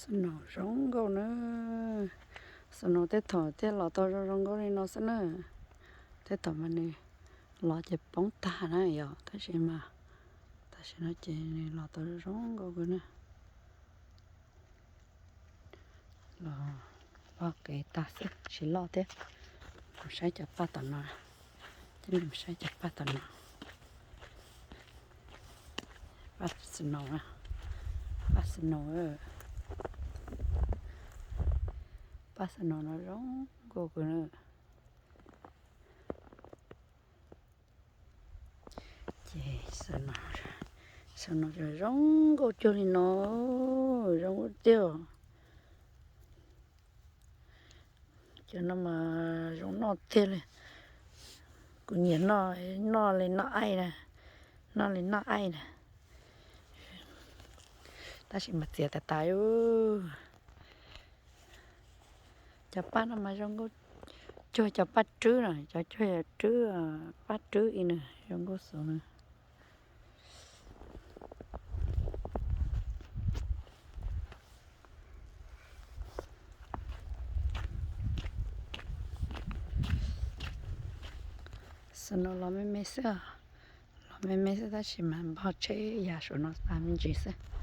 Snow zoo nkauj na. Snow tej thaum thiaj los tau zoo zoo nkauj li no xwb na. Tej thaum mas nws los ces poob tag na yom, tab sis mas tam sim no ces nws los tau zoo zoo nkauj kawg na. Los, los kev tag xwb tsis loj thiab. Mus saib cov paj tom no, coj nej mus saib cov paj tom no. Paj snow, paj snow, paj snow no zoo nkauj kawg na. Ces snow no zoo nkauj cuag li no, zoo nkauj tiag. Cov no mas zoo noj tiag li. Kuv nyiam noj, noj li noj aij na, noj li noj aij na. Tab sis mas txias tas tas. Cov paj no mas zoo nkauj cuag cov paj rwb na, cov cuag rwb, paj rwb ib nws zoo nkauj xwb na. Snow los me me xwb, los me me xwb tab sis mas npog tsheb ya saum no tas me ntsis xwb.